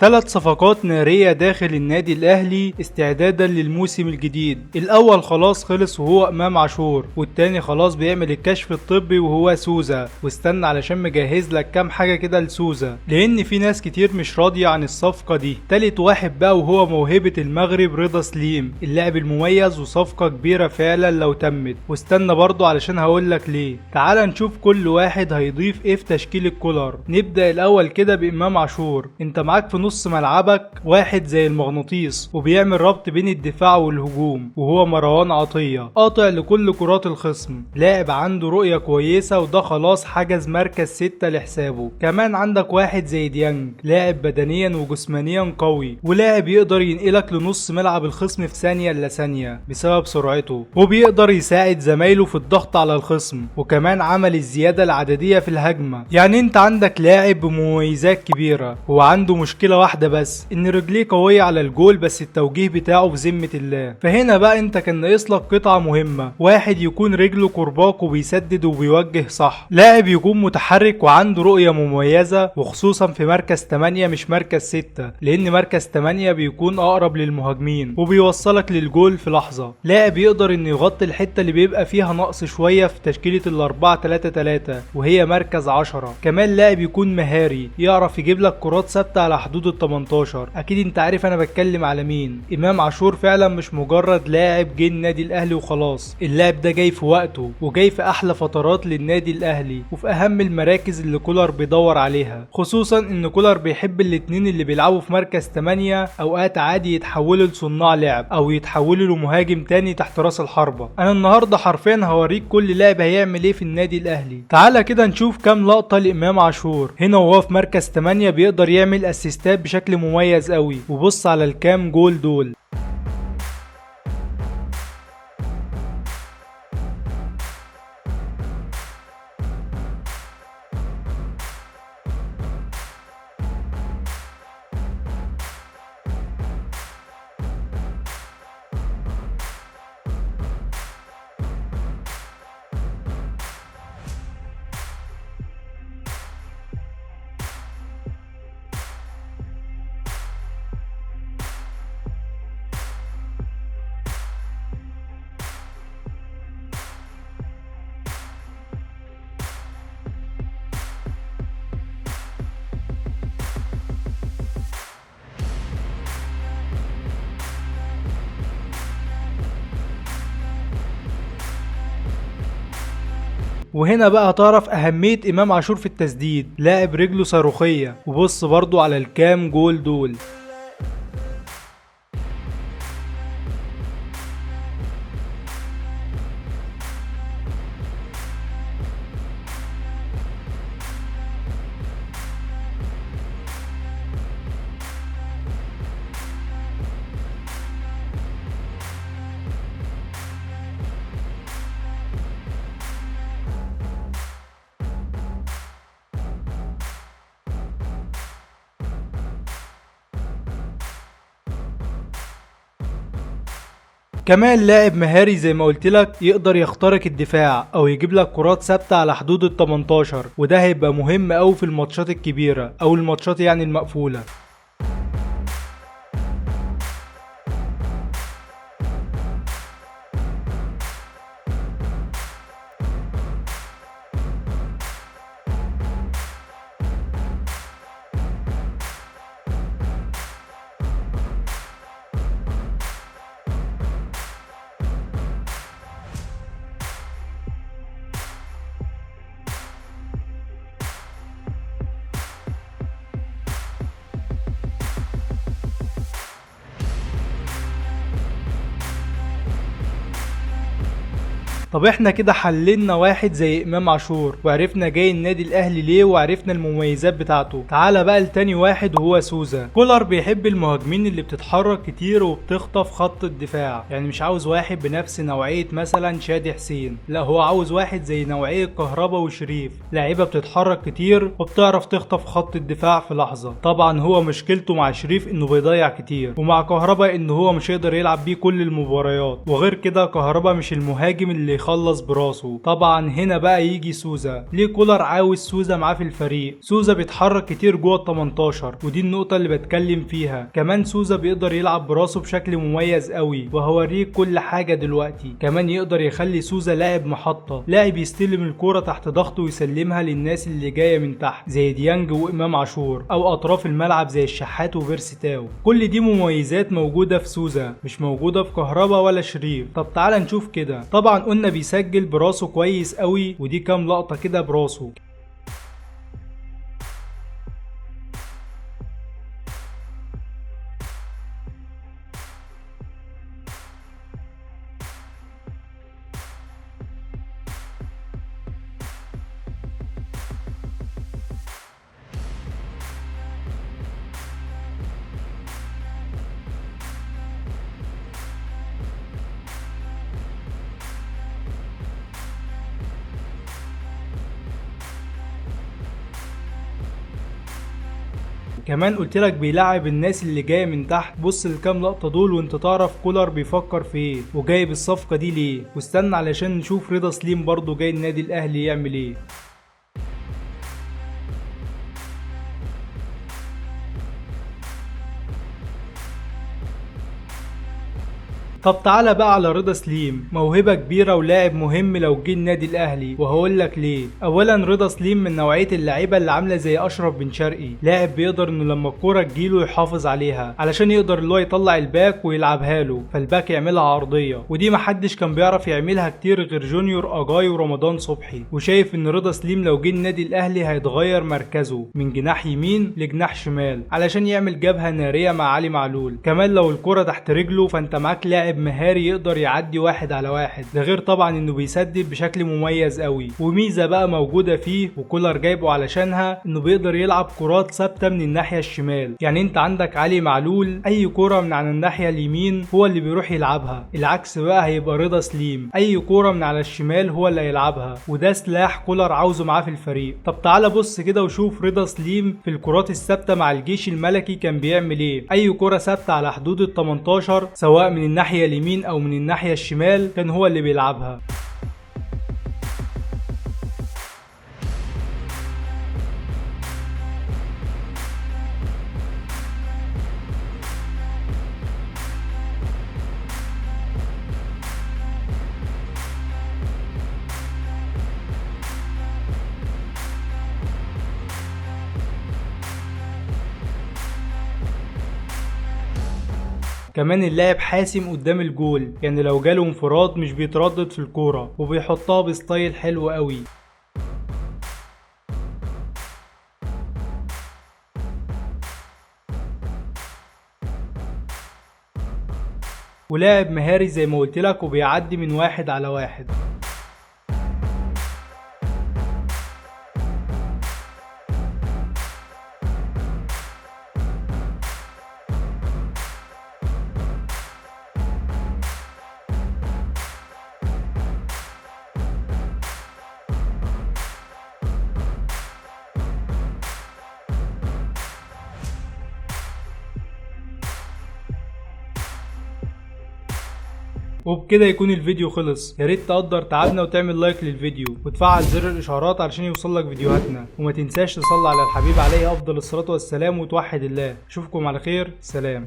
ثلاث صفقات نارية داخل النادي الأهلي استعدادا للموسم الجديد. الأول خلاص خلص وهو إمام عاشور، والتاني خلاص بيعمل الكشف الطبي وهو سوزا، واستنى علشان مجهز لك كام حاجة كده لسوزا لأن في ناس كتير مش راضية عن الصفقة دي. تالت واحد بقى وهو موهبة المغرب رضا سليم، اللاعب المميز وصفقة كبيرة فعلا لو تمت، واستنى برضو علشان هقولك ليه. تعال نشوف كل واحد هيضيف ايه في تشكيل الكولر. نبدأ الأول كده بإمام عاشور. انت معاك في نص ملعبك واحد زي المغناطيس وبيعمل ربط بين الدفاع والهجوم، وهو مروان عطية، قاطع لكل كرات الخصم، لاعب عنده رؤية كويسة وده خلاص حجز مركز 6 لحسابه. كمان عندك واحد زي ديانج، لاعب بدنيا وجسمانيا قوي، ولاعب يقدر ينقلك لنص ملعب الخصم في ثانية الا ثانية بسبب سرعته، وبيقدر يساعد زمايله في الضغط على الخصم، وكمان عمل الزيادة العددية في الهجمة. يعني انت عندك لاعب بمميزات كبيرة، هو عنده مشكلة واحدة بس، ان رجليه قوية على الجول بس التوجيه بتاعه في ذمة الله. فهنا بقى انت كان ناقص لك قطعة مهمة، واحد يكون رجله كرباك وبيسدد وبيوجه صح، لاعب يكون متحرك وعنده رؤية مميزة، وخصوصا في مركز 8 مش مركز 6، لان مركز 8 بيكون اقرب للمهاجمين وبيوصلك للجول في لحظة. لاعب يقدر انه يغطي الحتة اللي بيبقى فيها نقص شوية في تشكيلة 4-3-3 وهي مركز 10. كمان لاعب يكون مهاري، يعرف يجيب لك كرات ثابتة على حدود ال 18. اكيد انت عارف انا بتكلم على مين. امام عاشور فعلا مش مجرد لاعب جه النادي الاهلي وخلاص، اللاعب ده جاي في وقته وجاي في احلى فترات للنادي الاهلي وفي اهم المراكز اللي كولر بيدور عليها، خصوصا ان كولر بيحب الاتنين اللي بيلعبوا في مركز 8 اوقات عادي يتحولوا لصناع لعب او يتحولوا لمهاجم تاني تحت راس الحربة. انا النهارده حرفيا هوريك كل لاعب هيعمل ايه في النادي الاهلي. تعالى كده نشوف كام لقطة لامام عاشور. هنا وهو في مركز 8 بيقدر يعمل اسيستات بشكل مميز قوي، وبص على الكام جول دول. وهنا بقى هتعرف أهمية إمام عاشور في التسديد، لاعب رجله صاروخية، وبص برضو على الكام جول دول. كمان لاعب مهاري زي ما قلت لك، يقدر يخترق الدفاع او يجيب لك كرات ثابته على حدود ال 18، وده هيبقى مهم قوي في الماتشات الكبيره او الماتشات يعني المقفوله. طب احنا كده حللنا واحد زي امام عاشور وعرفنا جاي النادي الاهلي ليه وعرفنا المميزات بتاعته. تعالى بقى لتاني واحد وهو سوزا. كولر بيحب المهاجمين اللي بتتحرك كتير وبتخطف خط الدفاع، يعني مش عاوز واحد بنفس نوعية مثلا شادي حسين، لا هو عاوز واحد زي نوعية كهربا وشريف، لعيبة بتتحرك كتير وبتعرف تخطف خط الدفاع في لحظة. طبعا هو مشكلته مع شريف انه بيضيع كتير، ومع كهربا انه هو مش هيقدر يلعب بيه كل المباريات، وغير كده كهربا مش المهاجم اللي وبيخلص براسه. طبعا هنا بقى يجي سوزا. ليه كولر عاوز سوزا معاه في الفريق؟ سوزا بيتحرك كتير جوه ال 18، ودي النقطة اللي بتكلم فيها. كمان سوزا بيقدر يلعب براسه بشكل مميز قوي، وهوريك كل حاجة دلوقتي. كمان يقدر يخلي سوزا لاعب محطة، لاعب يستلم الكورة تحت ضغطه ويسلمها للناس اللي جاية من تحت زي ديانج وإمام عاشور، أو أطراف الملعب زي الشحات وبيرسي تاو. كل دي مميزات موجودة في سوزا، مش موجودة في كهربا ولا شريف. طب تعال نشوف كده. طبعا قلنا بيسجل براسه كويس قوي، ودي كام لقطة كده براسه. كمان قلت لك بيلعب الناس اللي جاية من تحت. بص الكام لقطة دول وانت تعرف كولر بيفكر في ايه وجايب الصفقة دي ليه. واستنى علشان نشوف رضا سليم برضو جاي النادي الاهلي يعمل ايه. طب تعالى بقى على رضا سليم، موهبة كبيرة ولاعب مهم لو جه النادي الاهلي، وهقول لك ليه. اولا رضا سليم من نوعية اللعيبة اللي عاملة زي اشرف بن شرقي، لاعب بيقدر انه لما الكورة تجيله يحافظ عليها علشان يقدر اللي هو يطلع الباك ويلعبها له، فالباك يعملها عرضية، ودي محدش كان بيعرف يعملها كتير غير جونيور اجاي ورمضان صبحي. وشايف ان رضا سليم لو جه النادي الاهلي هيتغير مركزه من جناح يمين لجناح شمال علشان يعمل جبهة نارية مع علي معلول. كمان لو الكرة تحت رجله فانت معاك لاعب مهاري يقدر يعدي واحد على واحد، ده غير طبعا انه بيسدد بشكل مميز قوي. وميزه بقى موجودة فيه وكولر جايبه علشانها، انه بيقدر يلعب كرات ثابتة من الناحية الشمال. يعني انت عندك علي معلول اي كره من على الناحية اليمين هو اللي بيروح يلعبها، العكس بقى هيبقى رضا سليم اي كره من على الشمال هو اللي هيلعبها، وده سلاح كولر عاوزه معاه في الفريق. طب تعالى بص كده وشوف رضا سليم في الكرات الثابتة مع الجيش الملكي كان بيعمل ايه. اي كره ثابتة على حدود ال 18 سواء من الناحية اليمين او من الناحية الشمال كان هو اللي بيلعبها. كمان اللاعب حاسم قدام الجول، يعني لو جاله انفراد مش بيتردد في الكورة وبيحطها ب style حلو قوي. ولاعب مهاري زي ما قلت لك، وبيعدي من واحد على واحد. وبكده يكون الفيديو خلص. يا ريت تقدر تعبنا وتعمل لايك للفيديو وتفعل زر الاشعارات علشان يوصلك فيديوهاتنا، وما تنساش تصلي على الحبيب عليه افضل الصلاة والسلام وتوحد الله. اشوفكم على خير، سلام.